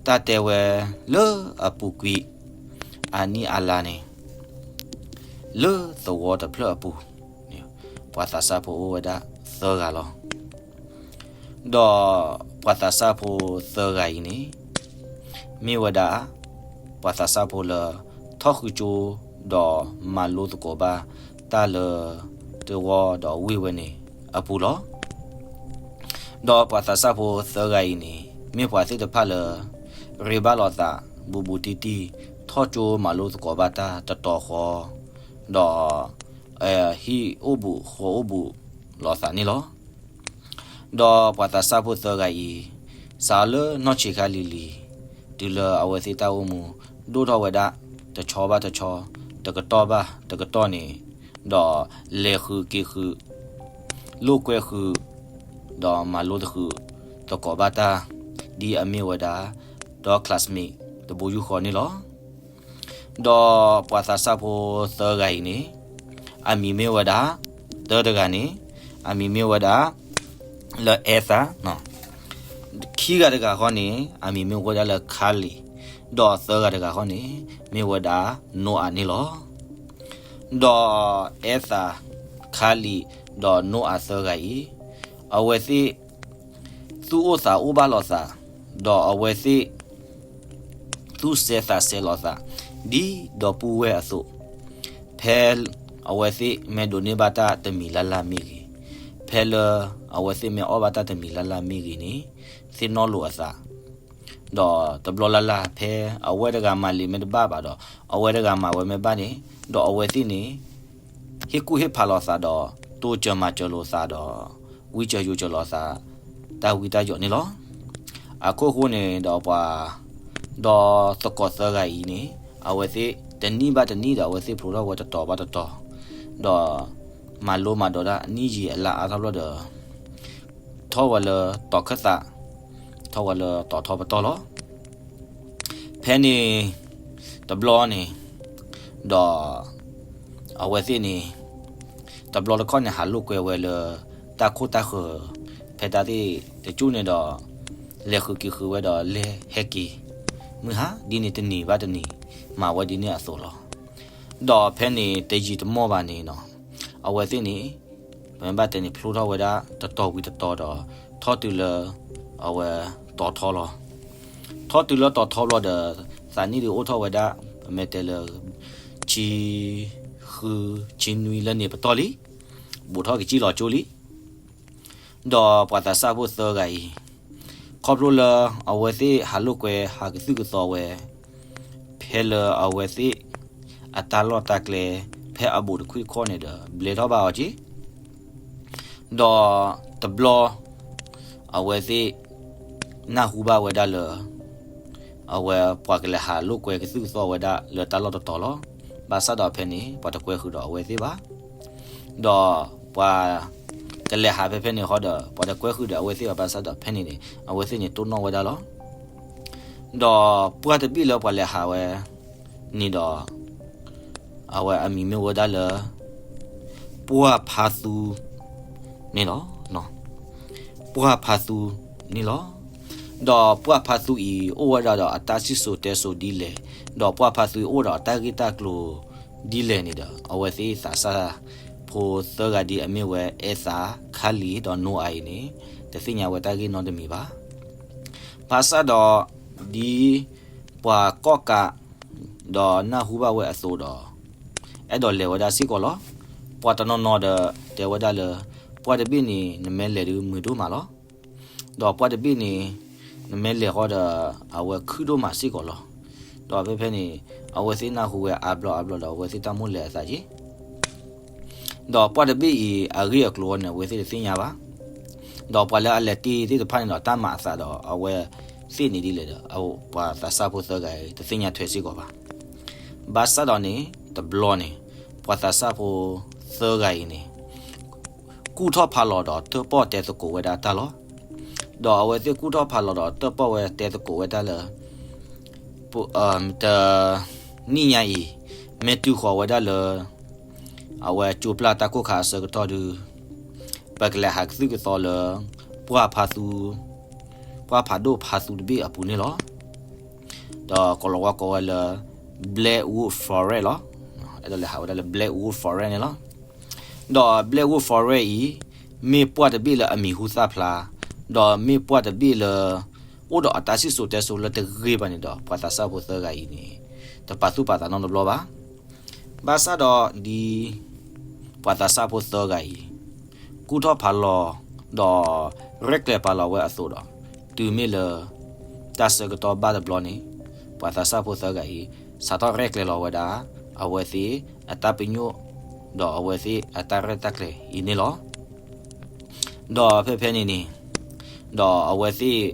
တၢ်တဲဝဲလၢအပူၤကွံာ် အနံၣ်အါလါန့ၣ် လၢသဝီတဖျၢၣ်အပူၤန့ၣ် ပှၤသးစၢ်ဖိအိၣ်ဝဲဒၣ်သၢဂၤလီၤ. ဒီးပှၤသးစၢ်ဖိသၢဂၤအံၤန့ၣ် မ့ၢ်ဝဲဒၣ် ပှၤသးစၢ်ဖိလၢ ထီၣ်ဃုကၠိ ဒီးမၤလိသကိးဘၣ်တၢ်လၢ တဝီဒီးဝ့ၢ်ဝဲန့ၣ်အပူၤလီၤ. ဒီးပှၤသးစၢ်ဖိသၢဂၤအံၤန့ၣ် မ့ၢ်ပှၤသ့ၣ်တဖၣ်လၢ ရ့ဘၣ်လိာ်သး ဘူးဘူးတံၢ်တံၢ် ထီၣ်ကၠိမၤလိသကိးဘၣ်တၢ်တတီၤဃီ ဒီး ဟံၣ်အိၣ်ဘူးဃီအိၣ်ဘူးလိာ်သးန့ၣ်လီၤ. ဒီးပှၤသးစၢ်ဖိသၢဂၤအံၤ စးလၢနီၢ်ဆံးခါလံၤလံၤ တုၤလၢအဝဲသ့ၣ်တၢ်အိၣ်မူ ဒိၣ်ထီၣ်ဝဲဒၣ် တဆီဘၣ်တဆီ တကတီၢ်ဘၣ်တကတီၢ်န့ၣ် ဒီးလဲၤဃုာ်က့ၤဃုာ် လိာ်ကွဲဃုာ် ဒီးမၤလိတဃုာ်သကိးဘၣ်တၢ် ဒ်အမ့ၢ်ဝဲဒၣ် ဒီး classmate တဘိယူၢ်ဃီန့ၣ်လီၤ. ဒီးပှၤသးစၢ်ဖိသၢဂၤအံၤန့ၣ် အမံၤမ့ၢ်ဝဲဒၣ် တၢတဂၤန့ၣ် အမံၤမ့ၢ်ဝဲဒၣ် လၢအဲသၣ်, ခံဂၤတဂၤဃီန့ၣ် အမံၤမ့ၢ်ဝဲဒၣ်လၢခါလံၤ, ဒီးသၢဂၤတဂၤဃီန့ၣ် မ့ၢ်ဝဲဒၣ်နိအၤန့ၣ်လီၤ. ဒီးအဲသၣ်, ခါလံၤ, ဒီးနိအၤသၢဂၤအံၤ အဝဲသ့ၣ် သူၣ်အိၣ်သးအိၣ်ဘၣ်လိာ်သး, ဒီးအဝဲသ့ၣ် သူၣ်စဲသးစဲလိာ်သး ဒ်ဒီပုၢ်ဝဲၢ်အသိး, ဖဲအဝဲသ့ၣ်မ့ၢ်ဒိးန့ၢ်ဘၣ်တၢ်တမံၤလၢ်လၢ်မ့ၢ်ဂ့ၤ, ဖဲလၢအဝဲသ့ၣ်မ့ၢ်အီၣ်ဘၣ်တၢ်တမံၤလၢ်လၢ်မ့ၢ်ဂ့ၤန့ၣ် သ့ၣ်နီၣ်လိာ်အသး, ဒီးတဘျီလၢ်လၢ် ဖဲအဝဲတဂၤမၤလံာ်မ့ၢ်တဘၣ်ဘၣ်ဒီး အဝဲတဂၤမၤဝဲမ့ၢ်ဘၣ်န့ၣ် ဒီးအဝဲသ့ၣ်န့ၣ် ဟ့ၣ်ကူၣ်ဟ့ၣ်ဖးလိာ်သးဒီး တိစၢၤမၤစၢၤလိာ်သးဒီး ဝံစၢၤယိၤစၢၤလိာ်သး တၢ်ဝံတၢ်ယိးန့ၣ်လီၤ. အခိၣ်ဃိန့ၣ်ဒီးပှၤ ဒီးသကိးသၢဂၤအံၤန့ၣ် အဝဲသ့ၣ်တနံၣ်ဘၣ်တနံၣ်ဒီး အဝဲသ့ၣ်ဖျိထီၣ်ဝဲတတီၤဘၣ်တတီၤ, ဒီးမၤလိမၤဒိးတၢ်နံၣ်ယံာ်အလါအါထီၣ်ဘျီဒီး ထီၣ်ဝဲလၢတီၤခၢၣ်သး, ထီၣ်ဝဲလၢတီၤထီပတီၢ်လီၤ. ဖဲန့ၣ်တဘျီန့ၣ် ဒီး အဝဲသ့ၣ်န့ၣ် တဘျီတခီၣ်န့ၣ် ဟးလိာ်ကွဲဝဲလၢတၢ်ခိၣ်တၢ်ဃၢၤ ဖဲတၢ်သ့ၣ်တကၠူၣ်န့ၣ်ဒီး လဲၤဃုာ်က့ၤဃုာ်ဝဲဒီးလဲၤဟဲက့ၤ မုၢ်ဟါဒ်န့ၣ်တနံၤဘၣ်တနံၤ မၤဝဲဒ်န့ၣ်အသိးလီၤ. ဒီးဖဲန့ၣ်တယံာ်တမီၢ်ဘၣ်န့ၣ်နီၤ အဝဲသ့ၣ်န့ၣ် ပမ့ၢ်ဘၣ်တဲန့ၣ် ဖျိထီၣ်ဝဲဒၣ်တတီၤဝံၤတတီၤဒီး ထီၣ်တုၤလၢ အဝဲတီၤထီလီၤ. ထီၣ်တုၤလၢတီၤထီဘျီဒီး သးနံၣ်ဒုးအိၣ်ထီၣ်ဝဲဒၣ် ပမ့ၢ်တဲလၢ ဆံ ဃု ဆံနွံလၢန့ၣ်ပတီၢ်လံ, ဘူးထီၣ်ကစံၣ်လီၤကၠိလံ. ဒီးပှၤသးစၢ်ဖိသၢဂၤအံၤ ခီဖျိလၢအဝဲသ့ၣ်ဟးလိာ်ကွဲဟးကသုၣ်ကသီဝဲ ဖဲလၢအဝဲသ့ၣ်အတၢ်လီၢ်တၢ်ကျဲ ဖဲအဘူးတခွံၣ်ခီၣ်န့ၣ်ဒီး ဘျဲထီၣ်ဘၣ်အီၤက့ၤ ဒီးတဘျီ အဝဲသ့ၣ်နၢ်ဟူဘၣ်ဝဲဒၣ်လၢ အဝဲပှၤကလဲၤဟးလိာ်ကွဲကသုၣ်ကသီဝဲဒၣ်လၢတၢ်လီၢ်တတီၤလီၤ. ဘၣ်ဆၣ်ဒီးဖဲန့ၣ် ပှၤတကွဲဃုာ်ဒီးအဝဲသ့ၣ်ဘၣ်. ဒီးပှၤကလဲၤဟးဖဲဖဲန့ၣ်ဃီဒီး ပှၤတကွဲဃုာ်ဒီးအဝဲသ့ၣ်ဘၣ် ဘၣ်ဆၣ်ဒီးဖဲန့ၣ်န့ၣ် အဝဲသ့ၣ်န့ၣ်တိၢ်နီၣ်ဝဲဒၣ်လီၤ. ဒီးပှၢ်တဘ့ၣ်လၢပှၤလဲၤဟးဝဲန့ၣ်ဒီး အဝဲအမံၤမ့ၢ်ဝဲဒၣ်လၢ ပှၢ်ဖါသူန့ၣ်လီၤ. ပှၢ်ဖါသူန့ၣ်လီၤ. ဒီးပှၢ်ဖါသူအံၤ အိၣ်ဝဲဒၣ်ဒီးအတၢ်စံၣ်စိၤတဲစိၤဒ်လဲၣ်, ဒီးပှၢ်ဖါသူအံၤအိၣ်ဒီးအတၢ်ဂ့ၢ်တၢ်ကျိၤဒ်လဲၣ်န့ၣ်ဒီး အဝဲသ့ၣ်သးစၢ်ဖိသၢဂၤဒ်အမ့ၢ်ဝဲ အဲသး, ခါလံၤ ဒီးနိအၤအံၤန့ၣ် တသ့ၣ်ညါဝဲတၢ်ဂ့ၢ်နီတမံၤဘၣ်. ဘၣ်ဆၣ်ဒီး ဒ်ပှၤကီၣ်ကး ဒီးနၢ်ဟူဘၣ်ဝဲအသိးဒီး အဲၣ်ဒိးလဲၤဝဲဒၣ်စ့ၢ်ကီးလီၤ. ပှၤတနီၤနီၤဒီးတဲဝဲဒၣ်လၢ ပှၢ်တဘ့ၣ်န့ၣ် နမ့ၢ်လဲၤဒုးမုာ်ဒိၣ်မးလီၤ. ဒီးပှၢ်တဘ့ၣ်န့ၣ် နမ့ၢ်လဲၤဃီဒီး အဝဲခုၣ်ဒိၣ်မးစ့ၢ်ကီးလီၤ. ဒီးဖဲဖဲန့ၣ် အဝဲသ့ၣ်နၢ်ဟူဝဲအါဘျီအါဘျီဒီး အဝဲသ့ၣ်တၢ်မိၣ်လဲၤအသးက့ၤ ဒီးပှၢ်တဘ့ၣ်အံၤ အဂ့ၢ်အကျိၤအံၤန့ၣ် အဝဲသ့ၣ်တသ့ၣ်ညါဘၣ်. ဒီးပှၤလၢအလဲၤတ့ၢ်သ့ၣ်တဖၣ်န့ၣ်ဒီး တၢ်မၤအသးဒီး အဝဲသ့ၣ်န့ၣ်ဒ်လဲၣ်ဒီး ပှၤသးစၢ်ဖိသၢဂၤအံၤ တသ့ၣ်ညါထွဲစ့ၢ်ကီးဘၣ်. ဘၣ်ဆၣ်ဒီးန့ၣ် တဘျီန့ၣ် ပှၤသးစၢ်ဖိသၢဂၤအံၤန့ၣ် ကူၣ်ထီၣ်ဖးလီၤဒီးတၢၣ်ပီၣ်တဲသကိးဝဲဒၣ်တၢ်လီၤ. ဒီးအဝဲသ့ၣ်ကူၣ်ထီၣ်ဖးလီၤဒီးတၢၣ်ပီၣ်ဝဲတဲသကိးဝဲဒၣ်လၢ တနံၣ်ညါအံၤ မ့ၢ်တုၤဃီၤဝဲဒၣ်လၢ အဝဲကၠိပျၢ်တၢ်ကိၢ်ခါအဆၢကတီၢ်ဒုး ပကလဲၤဟးကသုၣ်ကသီလၢ ပှၢ်ဖးသူ ပှၢ်ဖးဒိၣ်ဖးသူတဘ့ၣ်အပူၤန့ၣ်လီၤ. ဒီးကိးလီၤဝဲကိးဝဲလၢ Blackwood Forest လီၤ. အဲၣ်ဒိးလဲၤဟးဝဲဒၣ်လၢ Blackwood Forest န့ၣ်လီၤ. ဒီး Blackwood Forest အံၤ မ့ၢ်ပှၢ်တဘ့ၣ်လၢအမံၤဟူသၣ်ဖျါ, ဒီးမ့ၢ်ပှၢ်တဘ့ၣ်လၢ အိၣ်ဒီးအတၢ်စံၣ်စိၤတဲစိၤလၢတဂ့ၤဘၣ်န့ၣ်ဒီး ပှၤသးစၢ်ဖိသၢဂၤအံၤန့ၣ် တပာ်သူၣ်ပာ်သးနီတဘျီဘၣ်. ဘၣ်ဆၣ်ဒီးဒ် ပှၤသးစၢ်ဖိသၢဂၤအံၤ ကူၣ်ထီၣ်ဖးလီၤ ဒီးရဲၣ်ကျဲၤပာ်လီၤဝဲအသိးဒီး တုၤမ့ၢ်လၢ တၢ်ဆၢကတီၢ်ဘၣ်တဘျီန့ၣ် ပှၤသးစၢ်ဖိသၢဂၤအံၤ စးထီၣ်ရဲၣ်ကျဲၤလီၤဝဲဒၣ် အဝဲသ့ၣ်အတၢ်ပညိၣ် ဒီးအဝဲသ့ၣ်အတၢ်ရဲၣ်တၢ်ကျဲၤအံၤန့ၣ်လီၤ. ဒီးဖဲဖဲန့ၣ်န့ၣ် ဒီးအဝဲသ့ၣ်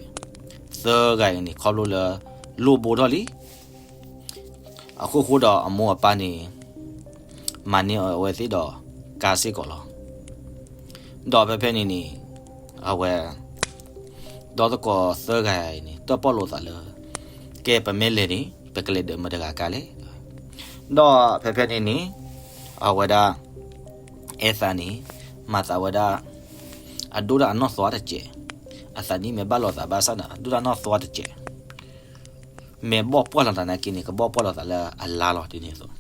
သၢဂၤအံၤန့ၣ် ခီဖျိလၢ လိၣ်ဘိထီၣ်လံ အခိၣ်ဃိဒီးအမိၢ်အပၢ်န့ၣ် မၤန့ၢ်အဝဲသ့ၣ်ဒီးကါစ့ၢ်ကီးလီၤ. ဒီးဖဲဖဲန့ၣ်န့ၣ် အဝဲ ဒီသကိးသၢဂၤအံၤန့ၣ် တၢၣ်ပီၣ်လိာ်သးလၢ ကဲပမ့ၢ်လဲၤန့ၣ် ပကလဲၤဒီးမတၤတဂၤကါလဲၣ်. ဒီးဖဲဖဲန့ၣ်န့ၣ် အဝဲဒၣ် အဲၣ်သးန့ၣ် မၤသးဝဲဒၣ် အဒိၣ်တၢ်အနီၢ်သီတစဲး, အသးနံၣ်မ့ၢ်ဘၣ်လိာ်သးဘၣ်ဆၣ်န့ၣ် အဒိၣ်တၢ်နီၢ်သီတစဲး မ့ၢ်ဘီၣ်ပှၢ်လိာ်သးနာ်က့န့ၣ် ကဘီၣ်ပှၢ်လိာ်သးလၢအလါလီၤဒ်န့ၣ်အသိး,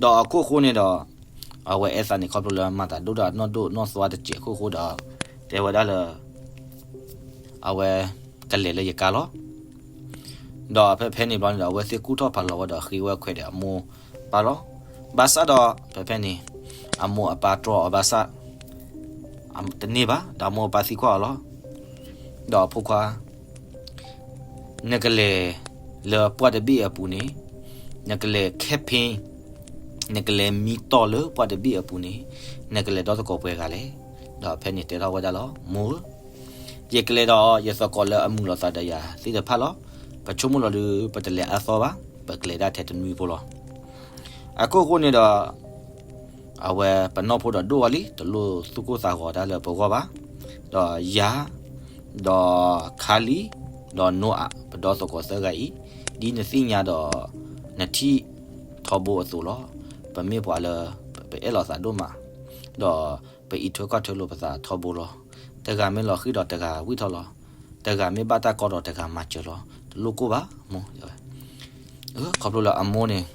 ဒီးအခိၣ်ဃိန့ၣ်ဒီး အဝဲအဲၣ်သးန့ၣ် ခီဖျိလၢမၤသးဒိၣ်တၢ်နီၢ်ဒိၣ်နီၢ်သီတစဲးအခိၣ်ဃိဒီး တဲဝဲဒၣ်လၢ အဝဲ ကလဲၤလၢယကါလီၤ. ဒီးဖဲဖဲန့ၣ်ဘျီန့ၣ်ဒီး အဝဲသ့ၣ်ကူၣ်ထီၣ်ဖးလီၤဝဲဒီးဃ့ဝဲခွဲးဒီးအမိၢ်ပၢ်လီၤ. ဘၣ်ဆၣ်ဒီး ဖဲဖဲန့ၣ် အမိၢ်အပၢ်တြီအီၤဘၣ်ဆၣ် တန့ၢ်ဘၣ်, ဒီးအမိၢ်အပၢ်သံကွၢ်အီၤလီၤ. ဒီးအဖိခွါ နကလဲၤလၢပှၢ်တဘ့ၣ်အပူၤန့ၣ် နကလဲၤ camping, နကလဲၤမံတီၢ်လၢပှၢ်တဘ့ၣ်အပူၤန့ၣ် နကလဲၤဒီသကိးပှဲၤဂၤလဲၣ်. ဒီးဖဲန့ၣ်တဲထီၣ်ဝဲဒၣ်လီၤ, မိၢ်ဧၢ, ယကလဲၤဒီးယသကိးလၢအမုာ်လိာ်သးဒီးယၤသ့ၣ်တဖၣ်လီၤ. ပဆိကမိၣ်လီၤဒုး ပတလဲၤအါသီဘၣ်, ပကလဲၤဒၣ်ထဲတနွံဖိလီၤ. အခိၣ်ဃိန့ၣ်ဒီး အဝဲပနီၢ်ဖိဒီးဒိၣ်အီၤလံ, တလိၣ်သူၣ်ကိၢ်သးဂီၤတၢ်လၢပဂီၢ်ဘၣ်. ဒီးယၤ, ဒီးခါလံ, ဒီးနိအး, ပဒီသကိးသၢဂၤအံၤ, ဒ်နသ့ၣ်ညါဒီး နထံၣ်ထီဘိအသိးလီၤ. ပမ့ၢ်ပှၤလၢ ပအဲၣ်လိာ်သးဒိၣ်မး, ဒီးပအံးထွဲကွၢ်ထွဲလိာ်ပသးထီဘိလီၤ. တဂၤမ့ၢ်လီၤဃံၤဒီးတဂၤဝံၣ်ထီၣ်လီၤ. တဂၤမ့ၢ်ဘၣ်တၢ်ကီဒီးတဂၤမၤစၢၤလီၤ. တလိၣ်ကိၢ်ဘၣ် မိၢ်, တဲဝဲ. ခီဖျိလၢအမိၢ်န့ၣ်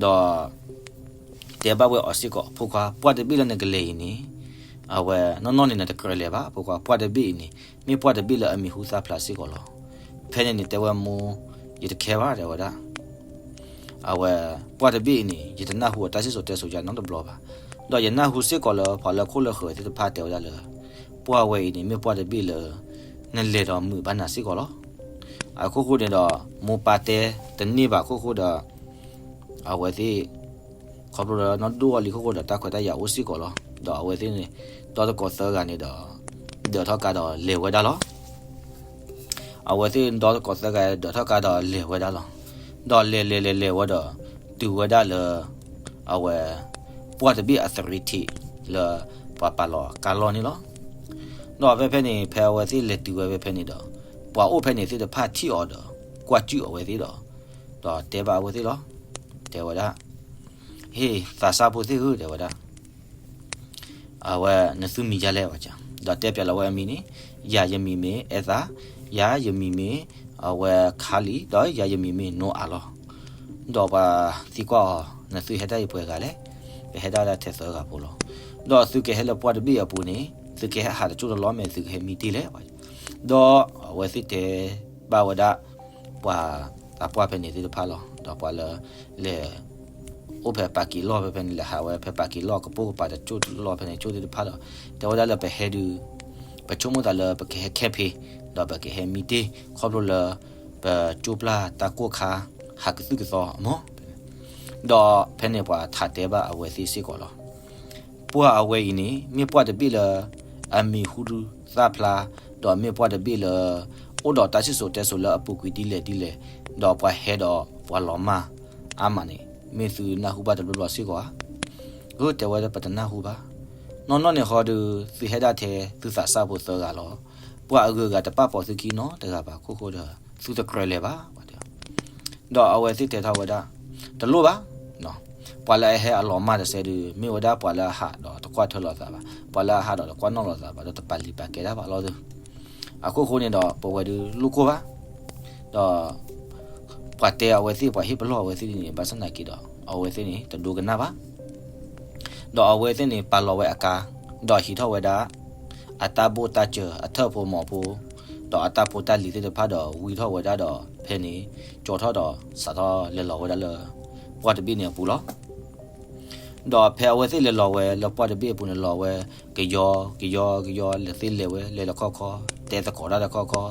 ဒီး တဲဘၣ်ဝဲအီၤစ့ၢ်ကီး, ဖိခွါ, ပှၢ်တဘ့ၣ်လၢနကလဲၤအံၤန့ၣ် အဝဲနီၢ်နီၢ်န့ၣ် နတကြၢးလဲၤဘၣ်, ဖိခွါ, ပှၢ်တဘ့ၣ်အံၤန့ၣ် မ့ၢ်ပှၢ်တဘ့ၣ်လၢအမံၤဟူသၣ်ဖျါစ့ၢ်ကီးလီၤ. ဖဲန့ၣ်န့ၣ် တဲဝဲမိၢ်, ယတခဲဘၣ် တဲဝဲဒၣ်. အဝဲ ပှၢ်တဘ့ၣ်အံၤန့ၣ် ယတနၢ်ဟူအတၢ်စံၣ်စိၤတဲစိၤယၤနီတဘျီဘၣ်. ဒီးယနၢ်ဟူစ့ၢ်ကီးလၢ ပှၤလၢခိၣ်လၢဃၢၤသ့ၣ်တဖၣ်တဲဝဲဒၣ်လၢ ပှၢ်ဝဲအံၤန့ၣ် မ့ၢ်ပှၢ်တဘ့ၣ်လၢ နလဲၤဒီးမုာ်ဘၣ်နၤစ့ၢ်ကီးလီၤ. အခိၣ်ဃိန့ၣ်ဒီး မိၢ်ပၢ်တဲတန့ၢ်ဘၣ်အခိၣ်ဃိဒီး အဝဲသ့ၣ် ခီဖျိလၢနီၢ်ဒိၣ်အီၤလံအခိၣ်ဃိဒီး တၢ်ခွဲးတၢ်ယာ်အိၣ်စ့ၢ်ကီးလီၤ. ဒီးအဝဲသ့ၣ်န့ၣ် ဒီသကိးသၢဂၤန့ၣ်ဒီး ဒၢးထီၣ်ကါဒီးလဲၤဝဲဒၣ်လီၤ. အဝဲသ့ၣ်ဒီသကိးသၢဂၤဒၢးထီၣ်ကါဒီးလဲၤဝဲဒၣ်လီၤ. ဒီးလဲၤလဲၤလဲၤလဲၤဝဲဒီး တုၤဝဲဒၣ်လၢ အဝဲ ပှၢ်တဘ့ၣ်အသရံးထံးလၢ ပှၤပာ်လီၤကါလီၢ်န့ၣ်လီၤ. ဒီးဖဲဖဲန့ၣ် ဖဲအဝဲသ့ၣ်လဲၤတုၤဝဲဖဲဖဲန့ၣ်ဒီး ပှၤအိၣ်ဖဲန့ၣ်သ့ၣ်တဖၣ်ထံၣ်အီၤဒီး ကွၢ်စူၣ်အဝဲသ့ၣ်ဒီး ဒီးတဲဘၣ်အဝဲသ့ၣ်လီၤ. တဲဝဲဒၣ်, ဟ့ၣ် သးစၢ်ဖိသ့ၣ်ဧၢ, တဲဝဲဒၣ် အဝဲ နသုမံၤဒ်လဲၣ်ဝဲ, ဒီးတဲပျးလီၤဝဲအမံၤန့ၣ်, ယၤယမံၤမ့ၢ်အဲၣ်သး, ယၤယမံၤမ့ၢ် အဝဲခါလံ, ဒီးယၤယမံၤမ့ၢ်နိအးလီၤ. ဒီးပှၤသံကွၢ်အီၤ, နသုဟဲဒၣ်အံၤပှဲၤဂၤလဲၣ်. ပဟဲဒၣ်ထဲသၢဂၤဖိလီၤ. ဒီးသုကဟဲလၢပှၢ်တဘ့ၣ်အပူၤန့ၣ် သုကဟဲဟးတကၠိၢ်တလီၢ်မ့ၢ်သုကဟဲမံတ့ၢ်လဲၣ်. ဒီးအဝဲသ့ၣ်တဲဘၣ်ဝဲဒၣ် ပှၤသးပှၢ်ဖဲန့ၣ်သ့ၣ်တဖၣ်လီၤ. ဒီးပှၤလၢ လဲၤ အိၣ်ဖဲပာ်က့ၤလီၢ်ဖဲဖဲန့ၣ် လဲၤဟးဝဲဖဲပာ်က့ၤလီၢ်ကပိာ်ကပၤတကၠိၢ်တလီၢ်ဖဲန့ၣ် ကၠိၢ်သ့ၣ်တဖၣ်ဒီး တဲဝဲဒၣ်လၢပဟဲဒုး ပဆိကမိၣ်သးလၢပကဟဲ camping ဒီးပကဟဲမံတ့ၢ် ခီဖျိလၢ ပကၠိပျၢ်တၢ်ကိၢ်ခါ ဟးကသုၣ်ကသီအမီၢ် ဒီးဖဲန့ၣ်ပှၤထးတဲဘၣ်အဝဲသ့ၣ်စ့ၢ်ကီးလီၤ. ပှၢ်အဝဲအံၤန့ၣ် မ့ၢ်ပှၢ်တဘ့ၣ်လၢ အမံၤဟူသၣ်ဖျါ, ဒီးမ့ၢ်ပှၢ်တဘ့ၣ်လၢ အိၣ်ဒီးတၢ်စံၣ်စိၤတဲစိၤလၢအပူၤကွံာ်ဒ်လဲၣ်ဒ်လဲၣ်, ဒီးပှၤဟဲဒီးပှၤလီၤမၢ်အါမးန့ၣ် မ့ၢ်သုနၢ်ဟူဘၣ်တဘျီဘျီစ့ၢ်ကီးဧါ. ဧၢ တဲဝဲဒၣ်ပတနၢ်ဟူဘၣ်. နီၢ်နီၢ်န့ၣ်ဃီဒီး သုဟဲဒၣ်ထဲ သုသးစၢ်ဖိသၢဂၤလီၤ. ပှၤအဂုၤအဂၤတပာ်ပိာ်သုခံနီတဂၤဘၣ်အခိၣ်ဃိဒီး သုတကြၢးလဲၤဘၣ် ပှၤတဲ ဒီးအဝဲသ့ၣ်တဲထီၣ်ဝဲဒၣ်, တလိၣ်ဘၣ်, ပှၤလၢအဟဲအလီၤမၢ်တစဲးဒီး မ့ၢ်ဝဲဒၣ်ပှၤလၢအဟးဒီးတကွၢ်ထွဲလိာ်သးဘၣ်, ပှၤလၢအဟးဒီးတကွၢ်နီၣ်လိာ်သးဘၣ် ဒီးတပာ်လံာ်ပာ်ကဲတၢ်ဘၣ်လီၤသု. အခိၣ်ဃိန့ၣ်ဒီး ပဝဲဒုးလိၣ်ကိၢ်ဘၣ်, ဒီး ပှၤတဲအဝဲသ့ၣ် ပှၤဟ့ၣ်ပလီၢ်အဝဲသ့ၣ်န့ၣ် ဘၣ်ဆၣ်သနာ်က့ဒီး အဝဲသ့ၣ်န့ၣ် တဒိကနၣ်ဘၣ်. ဒီးအဝဲသ့ၣ်န့ၣ် ပာ်လီၤဝဲအကါ, ဒီးဟံးထီၣ်ဝဲဒၣ် အတၢ်ဘိၣ်တၢ်စၢၤ အထၢၣ်ဖိမီၤဖိ, ဒီးအတၢ်ဖိတၢ်လံၤသ့ၣ်တဖၣ်ဒီး ဝံထီၣ်ဝဲဒၣ်ဒီး ဖဲန့ၣ် ကၠီၤထီၣ်ဒီး စးထီၣ်လဲၤလီၤဝဲဒၣ်လၢ ပှၢ်တဘ့ၣ်န့ၣ်အပူၤလီၤ. ဒီးဖဲအဝဲသ့ၣ်လဲၤလီၤဝဲလၢပှၢ်တဘ့ၣ်အပူၤန့ၣ် လီၤဝဲ ကယီကယီကယီ လဲၤသ့ၣ်လဲၤဝဲ လဲၤတခီခီ, တဲသကိးတၢ်တခီခီ,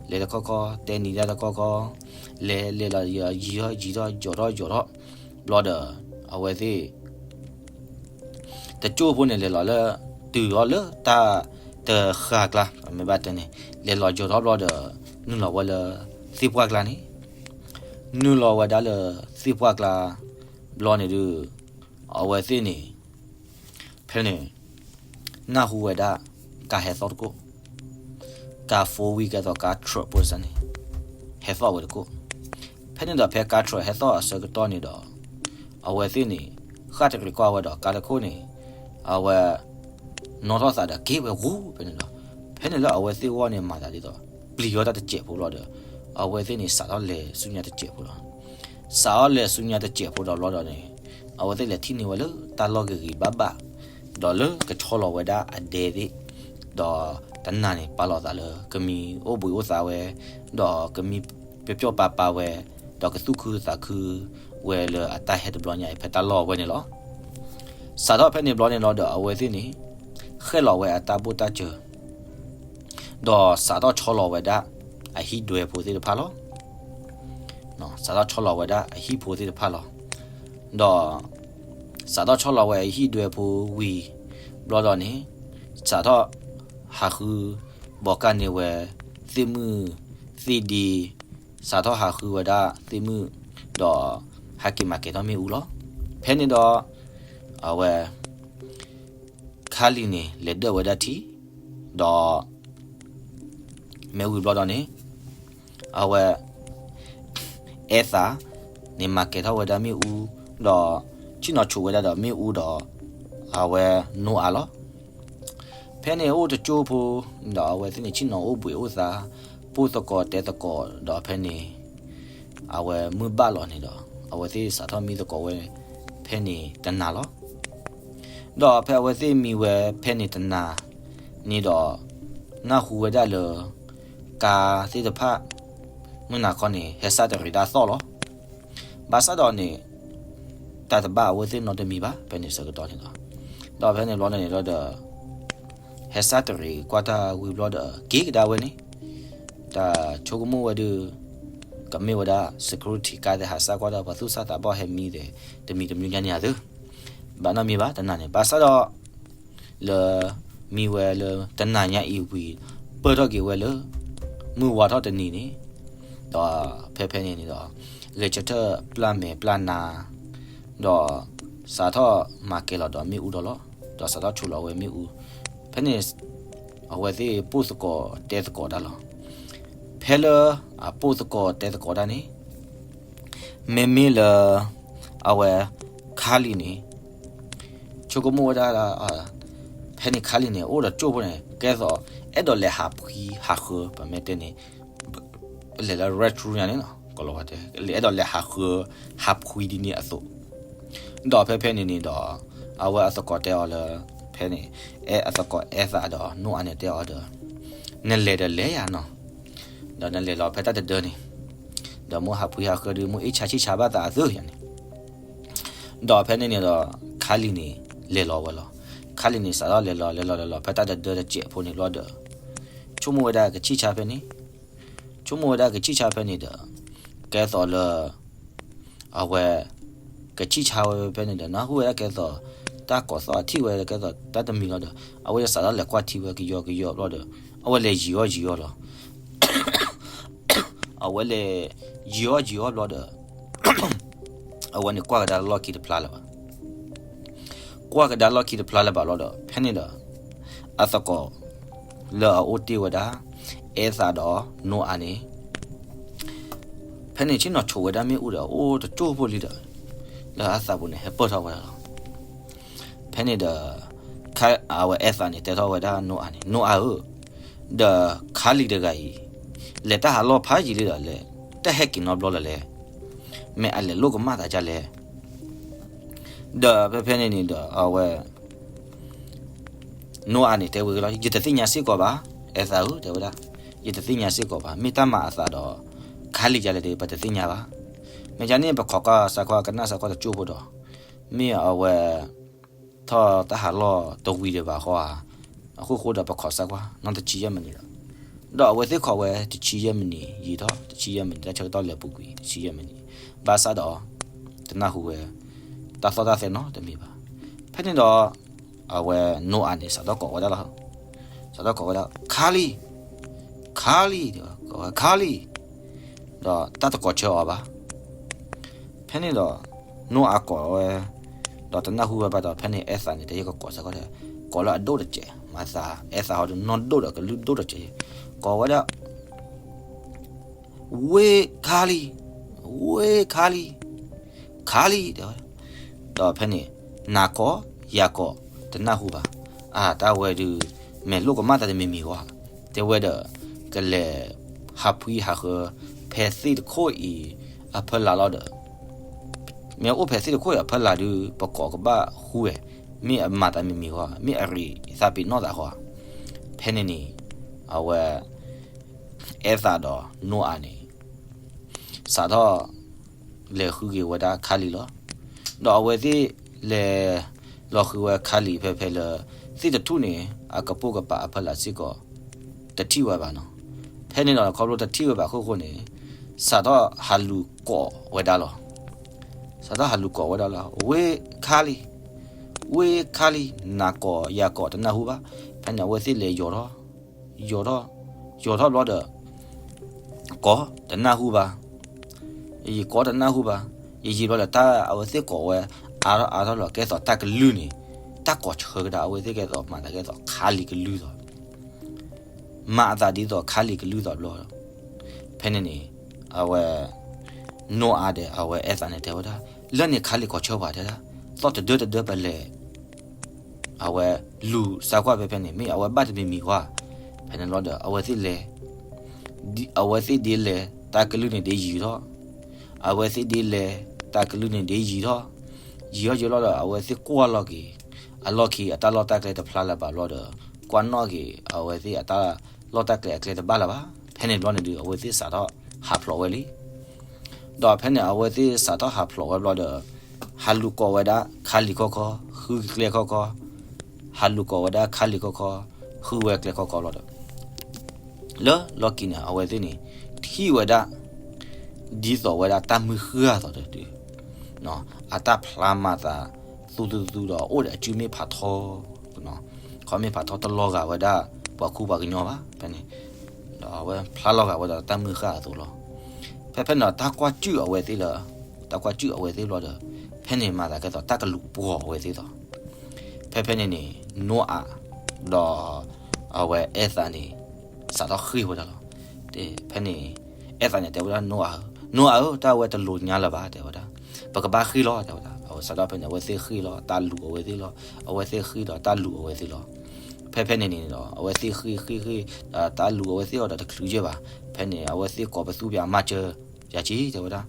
လဲၤတခီခီ တဲနံၤတၢ်တခီခီ, လဲၤလဲၤလီၤ ယံၤထီၣ်ယံၤထီၣ် ယီၤထီၣ်ယီၤထီၣ်, ဘျီဒီး အဝဲသ့ၣ် တကၠိၢ်ဖိန့ၣ် လဲၤလီၤလၢ တုၤအီၤလၢတၢ်တဃၢ်ကျါ မ့ၢ်ဘၣ်တဲန့ၣ် လဲၤလီၤယီၤထီၣ်ဘျီဒီး နုာ်လီၤဝဲလၢ သ့ၣ်ပှၢ်ကျါန့ၣ်, နုာ်လီၤဝဲဒၣ်လၢသ့ၣ်ပှၢ်ကျါ ဘျီန့ၣ်ဒုး အဝဲသ့ၣ်န့ၣ် ဖဲန့ၣ် နၢ်ဟူဝဲဒၣ် ကါဟဲသီၣ်တကိး, ကါ four wheel ကဲသိးကါ truck ဖိစၢ်န့ၣ် ဟဲသီၣ်ဝဲတကိး. ဖဲန့ၣ်ဒီးဖဲကါ truck ဟဲသီၣ်အဆၢကတီၢ်န့ၣ်ဒီး အဝဲသ့ၣ်န့ၣ် ဃၣ်တရံးကွၢ်ဝဲဒီးကါတခိၣ်န့ၣ် အဝဲ နီၣ်ထီၣ်သးဒီးက့ၤဝဲဂူၤဖဲန့ၣ်ဒီး ဖဲန့ၣ်လၢအဝဲသ့ၣ်ဂီၢ်န့ၣ်မၤသးဒ်သိး ပျံၤအီၣ်တၢ်တစဲးဖိလီၤဒီး အဝဲသ့ၣ်န့ၣ် စးထီၣ်လဲၤဆူညါတစဲးဖိလီၤ. စးထီၣ်လဲၤဆူညါတစဲးဖိဒီးဘျီဒီးန့ၣ် အဝဲသ့ၣ်လဲၤထံၣ်န့ၢ်ဝဲလၢတၢ်လီၢ်ဂ့ၤဂ့ၤဘၣ်ဘၣ် ဒီးလၢကဆီလီၤဝဲဒၣ်အဒဲသ့ၣ်, ဒီးတနၤန့ၣ် ပာ်လီၤသးလၢကမံအိၣ်ဘှံးအိၣ်သါဝဲ, ဒီးကမံပျီၣ်ပျီၣ်ပၤပၤဝဲ, ဒီးကသူၣ်ခုသးခုဝဲလၢအတၢ်ဟဲတဘျီညါအံၤ ဖဲတၢ်လီၢ်ဝဲန့ၣ်လီၤ. စးထီၣ်ဖဲန့ၣ်ဘျီန့ၣ်လီၤဒီး အဝဲသ့ၣ်န့ၣ် ဃဲၣ်လီၤဝဲအတၢ်ဘိၣ်တၢ်စၢၤ ဒီးစးထီၣ်ဆီလီၤဝဲဒၣ် အဟံၣ်ဒွဲဖိသ့ၣ်တဖၣ်လီၤ. စးထီၣ်ဆီလီၤဝဲဒၣ်အဟံၣ်ဖိသ့ၣ်တဖၣ်လီၤ. ဒီး စးထီၣ်ဆီလီၤဝဲအဟံၣ်ဒွဲဖိဝံၤ ဘျီဒီးန့ၣ် စးထီၣ်ဟးဃု ဘီကၢ်န့ၢ်ဝဲ သ့ၣ်မုၣ်သ့ၣ်ဒ့, စးထီၣ်ဟးဃုဝဲဒၣ်သ့ၣ်မုၣ်, ဒီးဟဲက့ၤမၤကဲၤထီၣ်မ့ၣ်အူလီၤ. ဖဲန့ၣ်ဒီး အဝဲ ခါလံၤန့ၣ် လဲၤဒၢၣ်ဝဲဒၣ်ထံ, ဒီး မ့ၢ်ဝံၤဘျီဒီးန့ၣ် အဝဲ အဲၣ်သးန့ၣ် မၤကဲၤထီၣ်ဝဲဒၣ်မ့ၣ်အူ, ဒီး ဆ့ၣ်နီၤဆိးဝဲဒၣ်ဒီးမ့ၣ်အူဒီး အဝဲနိအၤလီၤ. ဖဲန့ၣ်အိၣ်တကၠိၢ်ဖိ ဒီးအဝဲသ့ၣ်န့ၣ် ဆ့ၣ်နီၤအိၣ်ဘှံးအိၣ်သါ, ပိၢ်သကိးတဲသကိးဒီးဖဲန့ၣ် အဝဲမုၢ်ဘၣ်လီၤန့ၣ်ဒီး အဝဲသ့ၣ်စးထီၣ်မံသကိးဝဲ ဖဲန့ၣ်တနၤလီၤ. ဒီးဖဲအဝဲသ့ၣ်မံဝဲဖဲန့ၣ်တနၤန့ၣ်ဒီး နၢ်ဟူဝဲဒၣ်လၢ ကါသ့ၣ်တဖၣ် မုၢ်နၤခီန့ၣ် ဟဲစၢ်တရံးတၢ်သီၣ်လီၤ. ဘၣ်ဆၣ်ဒီးန့ၣ် တၢ်တဘၣ်အဝဲသ့ၣ်နီတမံၤဘၣ် ဖဲန့ၣ်ဆၢကတီၢ်န့ၣ်လီၤ. ဒီးဖဲန့ၣ်ဘျီန့ၣ်လီၤဒီး ဟဲစၢ်တရံးကွၢ်တၢ်ဝံၤဘျီဒီး က့ၤကဒါဝဲန့ၣ် တၢ်ဆိကမိၣ်ဝဲဒၣ် ကမ့ၢ်ဝဲဒၣ် security ကါသ့ၣ် ဟးစၢ်ကွၢ်တၢ် ပှၤသူၣ်စၢ်သးဘီၣ်ဟဲမံသ့ၣ် တမံၤတမံၤညါန့ၣ်ဧါသ့ၣ် ဘၣ်နီတမံၤဘၣ် တနၤန့ၣ် ဘၣ်ဆၣ်ဒီး လၢ မံဝဲလၢတနၤညါအံၤဝံၤ ပၢၢ်ထီၣ်က့ၤဝဲလၢ မုၢ်ဝါထီၣ်တနံၤန့ၣ် ဒီးဖဲဖဲန့ၣ်န့ၣ်ဒီး ဂဲၤဆၢထၢၣ်ပျၢ်မဲာ်ပျၢ်နါ ဒီး စးထီၣ်မၤကဲၤလီၤဒီးမ့ၣ်အူဒီးလီၤ. ဒီးစးထီၣ်ဆိးလီၤဝဲမ့ၣ်အူ ဖဲန့ၣ် အဝဲသ့ၣ်ပိၢ်သကိးတဲသကိးတၢ်လီၤ. ဖဲလၢအပိၢ်သကိးတဲသကိးတၢ်န့ၣ် မ့မ့ၢ်လၢ အဝဲ ခါလံၤန့ၣ် ဆိကမိၣ်ဝဲဒၣ် ဖဲန့ၣ်ခါလံၤန့ၣ် အိၣ်ဒီးကၠိၢ်ဖိန့ၣ် ကဲသိး အဲၣ်ဒိးလဲၤဟးဖှံဟးဃၢၤ ပမ့ၢ်တဲန့ၣ် လဲၤလၢ restroom ညါန့ၣ်လီၤ ကလီၤဝဲတဲ အဲၣ်ဒိးလဲၤဟးဃၢၤ ဟးဖှံဒ်န့ၣ်အသိး ဒီးဖဲဖဲန့ၣ်န့ၣ်ဒီး အဝဲအသကိးတဲအီၤလၢ ဖဲန့ၣ် အဲၣ်အသကိးအဲၣ်သးဒီး နိအၤန့ၣ်တဲအီၤဒီး နလဲၤဒီးလဲၤယၤနီၤ ဒီးနလဲၤလီၤဖဲတၢ်တဒၢန့ၣ် ဒီးမိၢ်ဟးဖှံဟးဃၢၤဒီး မိၢ်အ့ၣ်ဆါဆံၣ်ဆါဘၣ်သးအသၢယၤန့ၣ် ဒီးဖဲန့ၣ်န့ၣ်ဒီး ခါလံၤန့ၣ် လဲၤလီၤဝဲလီၤ. ခါလံၤန့ၣ် စးထီၣ်လဲၤလီၤ လဲၤလီၤ လဲၤလီၤ ဖဲတၢ်တဒၢတစဲးဖိန့ၣ်ဘျီဒီး ဆိကမိၣ်ဝဲဒၣ်ကဆံၣ်ဆါဖဲန့ၣ် ဆိကမိၣ်ဝဲဒၣ်ကဆံၣ်ဆါဖဲန့ၣ်ဒီး ကဲသိးလၢ အဝဲ ကဆံၣ်ဆါဝဲဖဲန့ၣ်ဒီး နၢ်ဟူဝဲဒၣ်ကဲသိး တၢ်ကိးသီၣ်အထံၣ်ဝဲကဲသိး တၢ်တမံၤလီၤဒီး အဝဲစးထီၣ်လဲၤကွၢ်ထံဝဲကယီကယီဘျီဒီး အဝဲလဲၤယံၤအီၣ်ယံၤအီၣ်လီၤ. အဝဲလဲၤ ယံၤအီၣ်ယံၤအီၣ်ဘျီဒီး အဝဲန့ၣ်ကွၢ်ကဒါလီၢ်ခံတဖျါလၢၤဘၣ်. ကွၢ်ကဒါလီၢ်ခံတဖျါလၢၤဘၣ်လီၤဒီး ဖဲန့ၣ်ဒီး အသကိး လၢအအိၣ်တ့ၢ်ဝဲဒၣ် အဲၣ်သးဒီးနိအၤန့ၣ် ဖဲန့ၣ်ဆ့ၣ်နီၤဆိးဝဲဒၣ်မ့ၣ်အူဒီး အိၣ်တကၠိၢ်ဖိလံဒီး လၢအသးပူၤန့ၣ် ဟဲပၢၢ်ထီၣ်ဝဲဒၣ်လီၤ. ဖဲန့ၣ်ဒီး အဝဲအဲၣ်သးန့ၣ် တဲထီၣ်ဝဲဒၣ်နိအၤန့ၣ် နိအၤဧၢ, ဒီးခါလံၤတဂၤအံၤ လဲၤတၢ်ဟးလီၢ်ဖးယံာ်လံဒီးလဲၣ်, တၢ်ဟဲက့ၤနီတဘျီလၢၤလဲၣ်. မ့ၢ်အလဲၤလိာ်ကမၣ်သးဒ်လဲၣ်. ဒီးဖဲဖဲန့ၣ်န့ၣ်ဒီး အဝဲ နိအၤန့ၣ်တဲဝဲလီၤ, ယတသ့ၣ်ညါစ့ၢ်ကီးဘၣ်, အဲၣ်သးဧၢ တဲဝဲဒၣ်, ယတသ့ၣ်ညါစ့ၢ်ကီးဘၣ်, မ့ၢ်တၢ်မၤအသးဒီး ခါလံၤဒ်လဲၣ်ဒီး ပတသ့ၣ်ညါဘၣ်. မ့ၢ်ဒ်န့ၣ် ပခိးကစၢ်ကွၢ် ကနၣ်စၢ်ကွၢ်တစိၢ်ဖိဒီး မ့ၢ်အဝဲ ထီၣ်တၢ်ဟးလီၢ်တဝံၤဒံးဘၣ်ဃီဧါ, အခိၣ်ဃိဒီးပခိးစၢ်ကွၢ် နီၢ်တဆံယဲၢ်မံးနံးဒီး, ဒီးအဝဲသ့ၣ်ခိးဝဲတဆံယဲၢ်မံးနံးယံာ်ထီၣ် တဆံယဲၢ်မံးနံး တၢ်ဆၢကတီၢ်လဲၤပူၤကွံာ် တဆံယဲၢ်မံးနံး, ဘၣ်ဆၣ်ဒီး တနၢ်ဟူဝဲ တၢ်သီၣ်တၢ်သဲနီတမံၤဘၣ်. ဖဲန့ၣ်ဒီး အဝဲနိအၤန့ၣ် စးထီၣ်ကိးဝဲဒၣ်လီၤ, စးထီၣ်ကိးဝဲဒၣ် ခါလံၤ, ခါလံၤ, ကိးဝဲခါလံၤ, ဒီးတၢ်တကိးဆၢအီၤဘၣ်. ဖဲန့ၣ်ဒီး နိအၤကိးဝဲ ဒီးတနၢ်ဟူဝဲဘၣ်ဒီး ဖဲန့ၣ် အဲၣ်သးန့ၣ် တဟ့ၣ်ကကိးစၢ်ကွၢ်ဒီး ကိးလၢအဒိၣ်တစဲး, မၤသး အဲၣ်သးဟီဒီး နီၢ်ဒိၣ်ဒီးကလုၢ်ဒိၣ်တစဲး, ကိးဝဲဒၣ် ဝ့ၢ်ခါလံၤ, ဝ့ၢ်ခါလံၤ, ခါလံၤ တဲဝဲ, ဒီးဖဲန့ၣ် နၤကိး ယၤကိး တနၢ်ဟူဘၣ်. အၢ တၢ်ဝဲဒုး မ့ၢ်လိာ်ကမၣ်သးတမံၤမံၤဂီၢ်, တဲဝဲဒီး ကလဲၤဟးဖှံဟးဃၢ ဖဲသ့ၣ်တခိၣ်အံၤအဖီလာ်လီၤဒီး မ့ၢ်အိၣ်ဖဲသ့ၣ်တခိၣ်အံၤအဖီလာ်ဒုး ပကိးကဘၣ်ဃူဝဲ, မ့ၢ်အမၤသးမံၤမံၤဂီၢ် မ့ၢ်အရံးသးပ့ၤနီၣ်သးဃီ. ဖဲန့ၣ်န့ၣ် အဝဲ အဲၣ်သးဒီးနိအၤန့ၣ် စးထီၣ် လဲၤဃုက့ၤဝဲဒၣ်ခါလံၤလီၤ. ဒီးအဝဲသ့ၣ်လဲၤလီၤဃုဝဲခါလံၤဖဲဖဲလၢ သ့ၣ်တထူၣ်န့ၣ် အကပိာ်ကပၤအဖီလာ်စ့ၢ်ကီး တထံၣ်ဝဲဘၣ်နီၤ. ဖဲန့ၣ်ဒီးခီဖျိတထံၣ်ဝဲဘၣ်အခိၣ်ဃိန့ၣ် စးထီၣ်ဟးလူၤကိးဝဲဒၣ်လီၤ. စးထီၣ်ဟးလူၤကိးဝဲဒၣ်လီၤ, ဝ့ၢ်ခါလံၤ, ဝ့ၢ်ခါလံၤ, နၤကိးယၤကိးတနၢ်ဟူဘၣ်. ဖဲန့ၣ်အဝဲသ့ၣ်လဲၤယိၤထီၣ် ယိၤထီၣ်, ယိၤထီၣ်ဘျီဒီး ကိးတနၢ်ဟူဘၣ်, ယကိးတနၢ်ဟူဘၣ်, ယယံာ်ဘျီဒီး တၢ်အဝဲသ့ၣ်ကိးဝဲ အါထီၣ်အါထီၣ်လီၤ ကဲသိးတၢ်ကလုၢ်န့ၣ် တၢ်ကိးဆၢကဒါ အဝဲသ့ၣ်ကဲသိးမၤသးကဲသိးခါလံၤကလုၢ်သိး မၤအသးဒ်သိးခါလံၤကလုၢ်သိးဘျီဒီး ဖဲန့ၣ်န့ၣ် အဝဲ နိအၤဒီး အဝဲအဲၣ်သးန့ၣ်တဲဝဲဒၣ် လၢန့ၣ်ခါလံၤကိးဆၢပှၤတဲဒၣ် သီၣ်တဒၢတဒၢပလဲၤ အဝဲလူၤစၢ်ကွၢ်ဖဲဖဲန့ၣ် မ့ၢ်အဝဲဘၣ်တမံၤမံၤဝဲ, ဖဲန့ၣ်လီၤဒီး အဝဲသ့ၣ်လဲၤ အဝဲသ့ၣ်ဒ်လဲၤ တၢ်ကလုၢ်န့ၣ်ဒ်ယံာ်ထီၣ်, အဝဲသ့ၣ်ဒ်လဲၤ တၢ်ကလုၢ်န့ၣ်ဒ်ယံာ်ထီၣ်, ယံာ်ထီၣ်ယံာ်လီၤဒီး အဝဲသ့ၣ်ကွၢ်လီၤက့ၤ အလီၢ်ခံအတၢ်လီၢ်တၢ်ကျဲတဖျါလၢၤဘၣ်ဘျီဒီး ကွၢ်နီၣ်က့ၤ အဝဲသ့ၣ်အတၢ်လီၢ်တၢ်ကျဲအကျဲတဘၣ်လၢၤဘၣ်. ဖဲန့ၣ်ဘျီန့ၣ်ဒုး အဝဲသ့ၣ်စးထီၣ်ဟးဖျိးဝဲလံ ဒီးဖဲန့ၣ် အဝဲသ့ၣ်စးထီၣ်ဟးဖျိးဝဲဘျီဒီး ဟးလူၤကိးဝဲဒၣ်ခါလံၤခီခီ, ဃုကျဲခီခီ, ဟးလူၤကိးဝဲဒၣ်ခါလံၤခီခီ, ဃုဝဲကျဲခီခီလီၤဒီး လၢလီၢ်ခံန့ၣ် အဝဲသ့ၣ်န့ၣ် ထံၣ်ဝဲဒၣ် ဒ်သိးဝဲဒၣ်တၢ်မုၢ်ဃၢ်အသိးဒီး အတၢ်ဖျါမၤသး သူသူသူဒီး အအိၣ်ဒီးအစုမ့ၢ်ဖးထီ ခီမ့ၢ်ဖးထီတလီၤဂာ်ဝဲဒၣ် ပှၤခူပှၤကညီဘၣ် ဖဲန့ၣ် ဒီးအဝဲဖျါလီၤဂာ်ဝဲဒီးတၢ်မုၢ်ဃၢ်အသိးလီၤ. ဖဲဖဲန့ၣ်ဒီး တၢ်ကွၢ်စူၣ်အဝဲသ့ၣ်လၢ တၢ်ကွၢ်စူၣ်အဝဲသ့ၣ်ဘျီဒီး ဖဲန့ၣ်မၤသးကဲသိးတၢ်ကလူၤပှီၢ်အဝဲသ့ၣ်သိး ဖဲဖဲန့ၣ်န့ၣ် နိအၤ ဒီး အဝဲအဲၣ်သးန့ၣ် စးထီၣ်ဃ့ၢ်ဝဲဒၣ်လီၤ. ဖဲန့ၣ် အဲၣ်သးန့ၣ်တဲဝဲဒၣ် နိအၤဧၢ, နိအၤဧၢ, တၢ်ဝဲတလိၤညါလၢၤဘၣ် တဲဝဲဒၣ်, ပကဘၣ်ဃ့ၢ်လီၤ တဲဝဲဒၣ်. အဝဲစးထီၣ်ဖဲန့ၣ် အဝဲသ့ၣ်ဃ့ၢ်လီၤ တၢ်လူၤအဝဲသ့ၣ်လီၤ. အဝဲသ့ၣ်ဃ့ၢ်ဒီးတၢ်လူၤအဝဲသ့ၣ်လီၤ. ဖဲဖဲန့ၣ်န့ၣ်ဒီး အဝဲသ့ၣ်ဃ့ၢ်ဃ့ၢ်ဃ့ၢ် တၢ်လူၤအဝဲသ့ၣ်အီၤဒီးတချုးယဲၢ်ဘၣ်. ဖဲန့ၣ် အဝဲသ့ၣ်ကိးပသူပၠး မၤစၢၤယၤက့ တဲဝဲဒၣ်,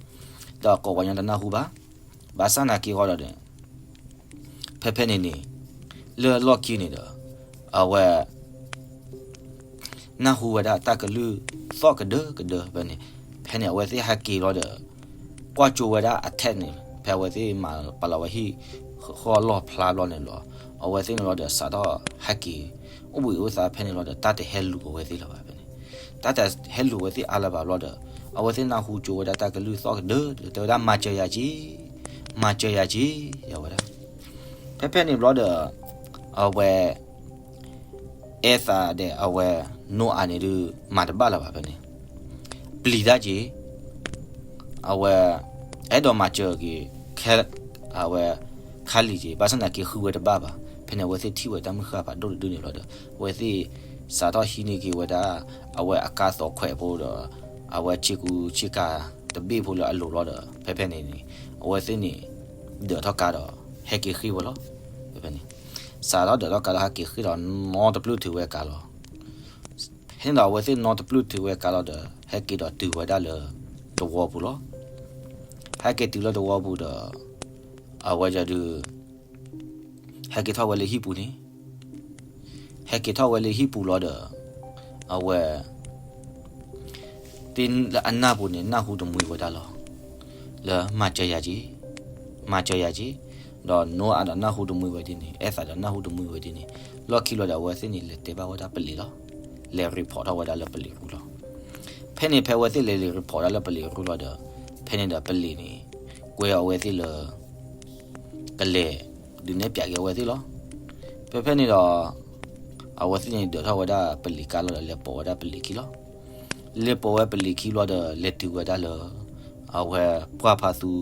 ဒီးကိးပှၤကညီတနၢ်ဟူဘၣ်. ဘၣ်ဆၣ်နာ်က့ဃီဒီးန့ၣ် ဖဲဖဲန့ၣ်န့ၣ် လၢလီၢ်ခံန့ၣ်ဒီး အဝဲ နၢ်ဟူဝဲဒၣ်တၢ်ကလုၢ်သီၣ်ကဒၢကဒၢဖဲန့ၣ်, ဖဲန့ၣ် အဝဲသ့ၣ်ဟဲက့ၤလီၤဒီး ကွၢ်ကၠိဝဲဒၣ်အထဲးန့ၣ် ဖဲအဝဲသ့ၣ်မၤပာ်လီၤဝဲဟံၣ်ဃီလီၢ်ဖျါဘျီန့ၣ်လီၤ. အဝဲသ့ၣ်န့ၣ်လီၤဒီး စးထီၣ်ဟဲက့ၤ အိၣ်ဘှံးအိၣ်သါဖဲန့ၣ်လီၤဒီး တၢ်တဟဲလူၤအဝဲသ့ၣ်လၢၤဘၣ်ဖဲန့ၣ်. တၢ်တဟဲလူၤဝဲသ့ၣ်အါလၢၤဘၣ်ဘျီဒီး အဝဲသ့ၣ်နၢ်ဟူကၠိဝဲဒၣ်တၢ်ကလုၢ်သီၣ်ကဒၢ တဲဝဲဒၣ် မၤစၢၤယၤက့ၤ, မၤစၢၤယၤက့ၤ ယဝဲဒၣ်. ဖဲဖဲန့ၣ်ဘျီဒီး အဝဲ အဲၣ်သးဒီးအဝဲနိအၤန့ၣ်ဒုး မၤတဘၣ်လၢၤဘၣ်ဖဲန့ၣ်, ပျံၤတၢ်က့ၤ, အဝဲ အဲၣ်ဒိးမၤစၢၤက့ၤ ခဲ အဝဲ ခါလံၤက့ၤ, ဘၣ်ဆၣ်သနာ်က့ဃုဝဲတဘၣ်ဘၣ်. ဖဲန့ၣ် အဝဲသ့ၣ်ထံၣ်ဝဲတၢ်မုၢ်ဃၢ်ဖးဒိၣ်တဒုန့ၣ်ဘျီဒီး အဝဲသ့ၣ်စးထီၣ်ဟံးန့ၢ်က့ၤဝဲဒၣ် အဝဲအကါသိးခွဲးဖိဒီး အဝဲဆ့ကူဆ့ကၤတဘ့ၣ်ဖိလၢအလိၤဘျီဒီး ဖဲဖဲန့ၣ်န့ၣ် အဝဲသ့ၣ်န့ၣ် ဒၢးထီၣ်ကါဒီး ဟဲက့ၤဃ့ၢ်ဝဲလီၤ. ဖဲဖဲန့ၣ် စးထီၣ်ဒၢးထီၣ်ကါဒီး ဟဲက့ၤဃ့ၢ်ဒီး နီတပျုၢ်ထုးဝဲကါလီၤ. ဖဲန့ၣ်ဒီး အဝဲသ့ၣ်နီတပျုၢ်ထုးဝဲကါလီၤဒီး ဟဲက့ၤဒီးတုၤဝဲဒၣ်လၢ သဝီပူၤလီၤ. ဟဲ အက့ၤတုၤလၢသဝီပူၤဒီး အဝဲဒုး ဟဲက့ၤထီၣ်ဝဲလၢဟံၣ်ပူၤန့ၣ်, ဟဲက့ၤထီၣ်ဝဲလၢဟံၣ်ပူၤလီၤဒီး အဝဲ သ့ၣ်လၢအနၢ်ပူၤန့ၣ် နၢ်ဟူတမှံဝဲဒၣ်လီၤ. လၢမၤစၢၤယၤက့ၤ, မၤစၢၤယၤက့ၤ, ဒီးနိအၤဒီးနၢ်ဟူတမှံဝဲဒ်န့ၣ်, အဲၣ်သးဒီးနၢ်ဟူတမှံဝဲဒ်န့ၣ်, လီၢ်ခံဘျီဒီး အဝဲသ့ၣ်န့ၣ် လဲၤတဲဘၣ်ဝဲဒၣ်ပလံၤလီၤ. လဲၤ report ထီၣ်ဝဲဒၣ်လၢပလံၤရူလီၤ. ဖဲန့ၣ်ဖဲအဝဲသ့ၣ်လဲၤ report ဒၣ်လၢပလံၤရူလီၤဒီး ဖဲန့ၣ်ဒီးပလံၤန့ၣ် ကွဲအဝဲသ့ၣ်လၢ ကလဲၤဒုးနဲၣ်ပၠးက့ၤအဝဲသ့ၣ်လီၤ. ဖဲဖဲန့ၣ်ဒီး အဝဲသ့ၣ်န့ၣ်ဒၢးထီၣ်ဝဲဒၣ်ပလံၤကါလီၤဒီး လဲၤပိာ်ဝဲဒၣ်ပလံၤခံလီၤ. လဲၤပိာ်ဝဲပလံၤခံဘျီဒီး လဲၤတုၤဝဲဒၣ်လၢ အဝဲပှၢ်ဖးသူ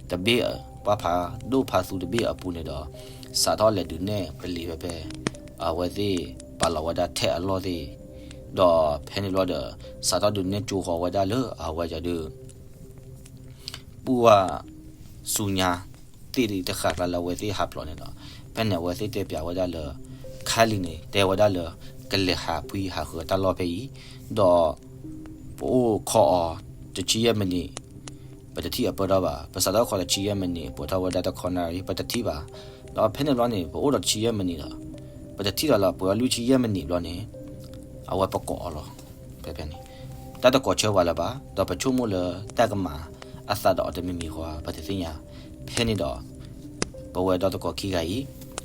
တဘ့ၣ်, ပှၢ်ဖးဒိၣ်ဖးသူတဘ့ၣ်အပူၤန့ၣ်ဒီး စးထီၣ်လဲၤဒုးနဲၣ်ပလံၤဖဲဖဲ အဝဲသ့ၣ်ပာ်လီၤဝဲဒၣ်ထဲအလီၢ်သ့ၣ်, ဒီးဖဲန့ၣ်ဘျီဒီး စးထီၣ်ဒုးနဲၣ်ကၠိဃီၤဝဲဒၣ်လၢအဝဲဒုး ပူဝါစူညါသ့ၣ်တဃၣ်ကျါလၢအဝဲသ့ၣ်ဟးဖျိးန့ၣ်ဒီး ဖဲန့ၣ်အဝဲသ့ၣ်တဲပၠးဝဲဒၣ်လၢ ခါလံၤန့ၣ် တဲဝဲဒၣ်လၢ ကလဲၤဟးဖှံဟးဃၢၤတၢ်လီၢ်ဖဲအံၤ, ဒီးပအိၣ်ခိးအီၤတဆံယဲၢ်မံးနံး ပတထံၣ်အပၢၢ်ထီၣ်ဘၣ်. ပစးထီၣ်ခိးတဆံယဲၢ်မံးနံး ပှဲၤထီၣ်ဝဲဒၣ်တခီနၣ်ရံၣ် ပတထံၣ်ဘၣ်. ဒီးဖဲန့ၣ်ဘျီန့ၣ် ပအိၣ်ဒီးတဆံယဲၢ်မံးနံးဒီး ပတထံၣ်ဒီးလၢပှဲၤဝဲလွံၢ်ဆံယဲၢ်မံးနံးဘျီန့ၣ် အဝဲပကိးအီၤလီၤ. ဖဲဖဲန့ၣ် တၢ်တကိးဆၢပှၤလၢၤဘၣ်, ဒီးပဆိကမိၣ်လၢတၢ်ကမၤအသးဒီးအီၤတမံၤမံၤဃီ ပတသ့ၣ်ညါ. ဖဲန့ၣ်ဒီး ပဝဲဒီတကိးခံဂၤအံၤ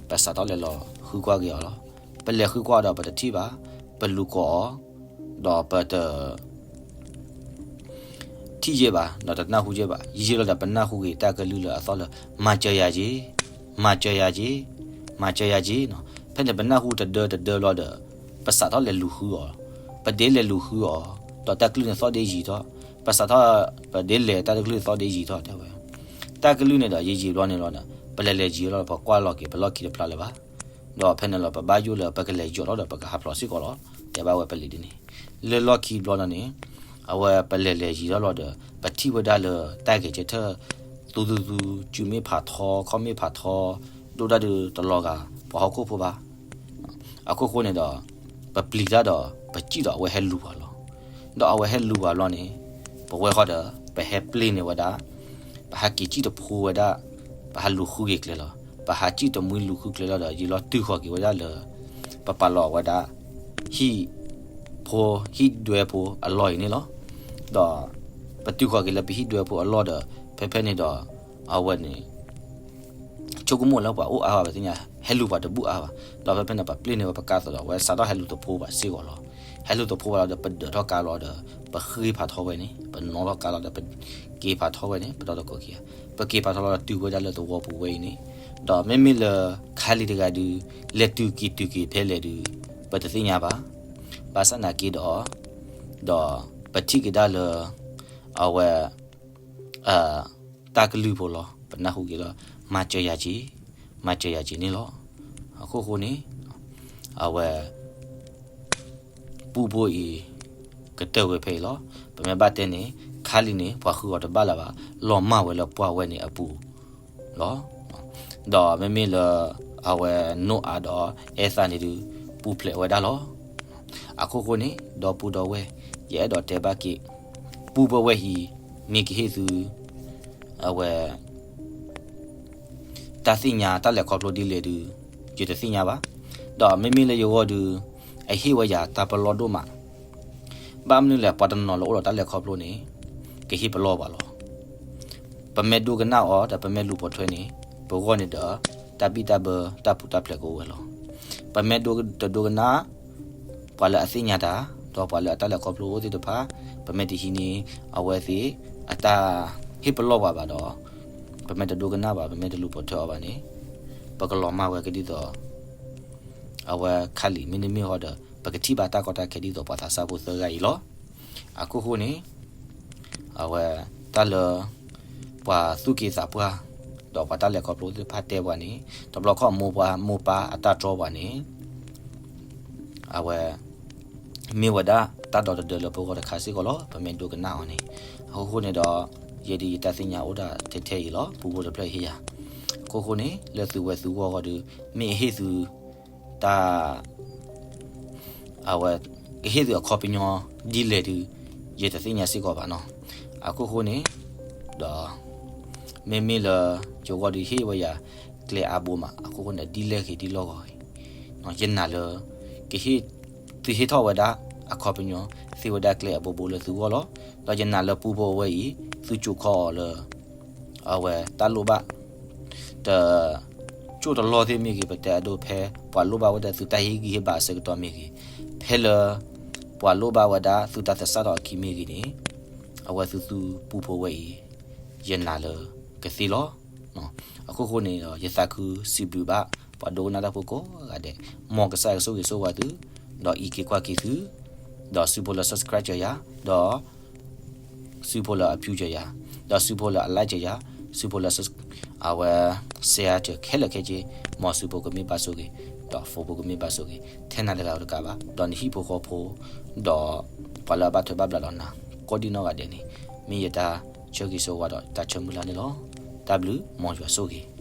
ပစးထီၣ်လဲၤလီၤဃုကွၢ်က့ၤအီၤလီၤ. ပလဲၤဃုကွၢ်အီၤဒီးပတထံၣ်ဘၣ်, ပလူၤကိးအီၤ, ဒီးပတ ထံၣ်ယဲၢ်ဘၣ်, ဒီးတနၢ်ဟူယဲၢ်ဘၣ်. ယံာ်ယံာ်လီၤဒီးပနၢ်ဟူက့ၤတၢ်ကလုၢ်လၢအသီၣ်လၢ မၤစၢၤယၤက့ၤ, မၤစၢၤယၤက့ၤ, မၤစၢၤယၤက့ၤနီၤ. ဖဲန့ၣ်ပနၢ်ဟူတဒၢတဒၢဘျီဒီး ပစးထီၣ်လဲၤလူၤဃုအီၤ, ပဒ့လဲၤလူၤဃုအီၤ, ဒီးတၢ်ကလုၢ်န့ၣ်သီၣ်ဒ့ယံာ်ထီၣ်, ပစးထီၣ် ပဒ့လဲၤတၢ်ကလုၢ်သီၣ်ဒ့ယံာ်ထီၣ်တဲဝဲ. တၢ်ကလုၢ်န့ၣ်ဒီးယံာ်ယံာ်ဘျီန့ၣ်လီၤဒီး ပလဲၤလဲၤယံာ်လီၤဒီး ပကွၢ်လီၤက့ၤ ပလီၢ်ခံတဖျါလၢၤဘၣ်. ဒီးဖဲန့ၣ်လီၤ ပဘၣ်ယိၣ်လၢပကလဲၤယီၤထီၣ်ဒီး ပကဟးဖျိးစ့ၢ်ကီးလီၤ, တဲဘၣ်ဝဲပလံၤဒ်န့ၣ်. လၢလီၢ်ခံဘျီန့ၣ် အဝဲပလဲၤလဲၤယံာ်ထီၣ်လီၤဒီး ပထံၣ်ဝဲဒၣ်လၢတၢ်ဂဲၤဆၢထၢၣ် သူသူသူ စုမ့ၢ်ဖးထီ ခီၣ်မ့ၢ်ဖးထီ ဒိၣ်ဒၣ်ဒုးတလီၤဂာ် ပှၤဟီၣ်ခိၣ်ဖိဘၣ်. အခိၣ်ဃိန့ၣ်ဒီး ပပျံၤတၢ်ဒီး ပစံၣ်ဒီးအဝဲဟဲလူၤပှၤလီၤ. ဒီးအဝဲဟဲလူၤပှၤဘျီန့ၣ် ပဝဲဃီဒီး ပဟဲပျ့ၤန့ၢ်ဝဲဒၣ်, ပဟးက့ၤစံၣ်တဖိဝဲဒၣ်, ပဟးလူၤဃုက့ၤကျဲလီၤ. ပဟးစံၣ်တမှံလူၤဃုကျဲလီၤဒီး ယံာ်လီၤတုၤဃီၤက့ၤဝဲဒၣ်လၢ ပပာ်လီၤဝဲဒၣ် ဟံၣ်ဖိ ဟံၣ်ဒွဲဖိအလီၢ်အံၤန့ၣ်လီၤ. ဒီးပတုၤဃီၤက့ၤလၢပဟံၣ်ဒွဲဖိအလီၢ်ဒီး ဖဲဖဲန့ၣ်ဒီး အဝဲန့ၣ် ဆိကမိၣ်လၢပှၤအိၣ်အါဘၣ် ပသ့ၣ်ညါ ဟဲလူၤပှၤတဘူၣ်အါဘၣ်. ဒီးဖဲဖဲန့ၣ် ပပျ့ၤန့ၢ်ဝဲပကါသိးဒီး အဝဲစးထီၣ်ဟဲလူၤသဖိပှၤစ့ၢ်ကီးလီၤ. ဟဲလူၤသဖိပှၤလီၤဒီး ပဒၢးထီၣ်ကါလီၤဒီး ပဃ့ဖးထီဝဲန့ၣ်, ပနီၣ်ထီၣ်ကါလီၤဒီး ပက့ၤဖးထီဝဲန့ၣ် ပဒီတကိးခံဂၤ, ပက့ၤဖးထီလီၤဒီးတုၤဝဲဒၣ်လၢသဝီပူၤဝဲအံၤန့ၣ်, ဒီးမ့မ့ၢ်လၢခါလံၤတဂၤဒုး လဲၤတုၤက့ၤတုၤက့ၤဖဲလဲၣ်ဒုး ပတသ့ၣ်ညါဘၣ်. ဘၣ်ဆၣ်နာ်က့ဒီး ဒီးပထံၣ်က့ၤဒၣ်လၢ အဝဲ တၢ်ကလုၢ်ဖိလီၤ. ပနၢ်ဟူက့ၤလီၤ မၤစၢၤယၤက့ၤ, မၤစၢၤယၤက့ၤန့ၣ်လီၤ. အခိၣ်ဃိန့ၣ် အဝဲ ပူဖိအံၤ ကတၢၢ်ဝဲဖဲအံၤလီၤ. ပမ့ၢ်ဘၣ်တဲန့ၣ် ခါလံၤန့ၣ် ပှၤဃုအီၤတဘၣ်လၢၤဘၣ်, လီၤမၢ်ဝဲလၢပှၢ်ဝဲန့ၣ်အပူၤလီၤ. ဒီးမ့မ့ၢ်လၢ အဝဲနိအၤဒီးအဲၣ်သးန့ၣ်ဒုး ပူၤဖျဲးဝဲဒၣ်လီၤ. အခိၣ်ဃိန့ၣ် ဒီပုၢ်ဒီဝဲၢ် ယအဲၣ်ဒိးတဲဘၣ်က့ၤ ပူဖိဝဲအံၤ မ့ၢ်ကဟ့ၣ်သု အဝဲ တၢ်သ့ၣ်ညါတၢ်လဲၤခီဖျိဒ်လဲၣ်ဒုး ယတသ့ၣ်ညါဘၣ်. ဒီးမ့မ့ၢ်လၢယဂီၢ်ဒုး အဟ့ၣ်ဝဲယၤတၢ်ပလီၢ်ဒိၣ်မး, ဘၣ်မနုၤလဲၣ် ပှၤတနီၤလၢအိၣ်ဒီးတၢ်လဲၤခီဖျိန့ၣ် ကဟ့ၣ်ပလီၢ်ပှၤလီၤ. ပမ့ၢ်ဒိကနၣ်အီၤ ဒီးပမ့ၢ်လူၤပိာ်ထွဲန့ၣ် ပဂီၢ်န့ၣ်ဒီး တၢ်ဘံၣ်တၢ်ဘၢ တၢ်ပူၤတၢ်ဖျဲးကအိၣ်ဝဲလီၤ. ပမ့ၢ်ဒိတဒိကနၣ် ပှၤလၢအသ့ၣ်ညါတၢ် ဒီးပှၤလၢအတၢ်လဲၤခီဖျိအိၣ်သ့ၣ်တဖၣ် ပမ့ၢ်တဟံးန့ၢ် အဝဲသ့ၣ်အတၢ်ဟ့ၣ်ပလီၢ်ပှၤဘၣ်ဒီး ပမ့ၢ်တဒိကနၣ်ဘၣ် ပမ့ၢ်တလူၤပိာ်ထွဲအီၤဘၣ်န့ၣ် ပကလီၤမၢ်ဝဲကဒ်သိး အဝဲခါလံၤမ့တမ့ၢ်ဃီဒီး ပကထံၣ်ဘၣ်တၢ်ကီတၢ်ခဲဒ်သိးပှၤသးစၢ်ဖိသၢဂၤအံၤလီၤ. အခိၣ်ဃိန့ၣ် အဝဲတၢ်လၢ ပှၤသူၣ်က့သးပှၢ် ဒီးပှၤတၢ်လဲၤခီဖျိသ့ၣ်တဖၣ်တဲပှၤန့ၣ် တဘျီခီၣ်မိၢ်ပှၢ်မိၢ်ပၢ်အတၢ်တြီပှၤန့ၣ် အဝဲ မ့ၢ်ဝဲဒၣ်တၢ်ဒီတဒၢလၢပဂီၢ်တခါစ့ၢ်ကီးလီၤ. ပမ့ၢ်ဒိကနၣ်အီၤန့ၣ် အခိၣ်ဃိန့ၣ်ဒီး ယဲဒၣ်ယတၢ်သ့ၣ်ညါအိၣ်ဒၣ်ထဲထဲအံၤလီၤ. ပူဖိတဖျၢၣ်ဟ့ၣ်ယၤ အခိၣ်ဃိန့ၣ် လၢသုဝဲသုဂီၢ်ဃီဒီး မ့ၢ်အဟ့ၣ်သု တၢ် အဝဲ ကဟ့ၣ်သုအခီပညီဒ်လဲၣ်ဒုး ယတသ့ၣ်ညါစ့ၢ်ကီးဘၣ်နီၤ. အခိၣ်ဃိန့ၣ် ဒီး မ့မ့ၢ်လၢ ယဂီၢ်ဒီးဟ့ၣ်ဝဲယၤ ကျဲအါဘိမး အခိၣ်ဃိန့ၣ် ဒ်လဲၣ်ဂ့ၤဒ်လီၢ်ဂီၤဂ့ၤ, ယနာ်လၢ ကဟ့ၣ် သုဟ့ၣ်ထီၣ်ဝဲဒၣ် အခီပညီ သ့ဝဲဒၣ်ကျဲအဘိဘိလၢသုဂီၢ်လီၤ. ဒီးယနာ်လၢပူဖိအဝဲအံၤ သုကၠိခီအီၤလၢ အဝဲတၢ်လိၣ်ဘၣ် တ ကၠိၣ်တလီၢ်သ့ၣ်မ့ၢ်ဂ့ၤ ပတဲအဒိဖဲ ပှၤလိၣ်ဘၣ်ဝဲဒၣ်သုတၢ်ဟ့ၣ်ဂံၢ်ဟ့ၣ်ဘါအဆၢကတီၢ်မ့ၢ်ဂ့ၤ, ဖဲလၢ ပှၤလိၣ်ဘၣ်ဝဲဒၣ်သုတၢ်သဆၣ်ထီၣ်အခံမ့ၢ်ဂ့ၤန့ၣ်, အဝဲသုသုပူဖိဝဲအံၤ ယနာ်လၢကသ့လီၤ. အခိၣ်ဃိန့ၣ်ဒီး ယသးခုစံးဘျုးဘၣ် ပှၤဒိကနၣ်တၢ်ဖိကိးဂၤဒဲး, မ်ကစၢ်ယွၤကဆိၣ်ဂ့ၤဆိၣ်ဝါသု, ဒီးအံးက့ၤကွၢ်က့ၤသု, ဒီးစုဖိလၢ subscribe စၢၤယၤ, ဒီး စုဖိလၢအ view စၢၤယၤ, ဒီးစုဖိလၢအ like စၢၤယၤ, စုဖိလၢ အဝဲ share စၢၤခဲလၢာ်ခဲဆ့, မ်စုဖိကမ့ၢ်ဘၣ်ဆိၣ်ဂ့ၤ, ဒီးဖိဖိကမ့ၢ်ဘၣ်ဆိၣ်ဂ့ၤ, ထဲနၤတဂၤဧိၤတကးဘၣ်, ဒီးနဟံၣ်ဖိဃီဖိ, ဒီးပှၤလၢအဘၣ်ထွဲဘၣ်ဘျးလီၤနၤ ကိးဒံၣ်နီၢ်ဂၤဒဲးန့ၣ်, မ့ၢ်ယတၢ်ဆၢဂ့ၤဆၢဝါဒီးတၢ်ဆၢမုၢ်လၢ်န့ၣ်လီၤ. တၢ်ဘျုး မ်ယွၤဆိၣ်ဂ့ၤ.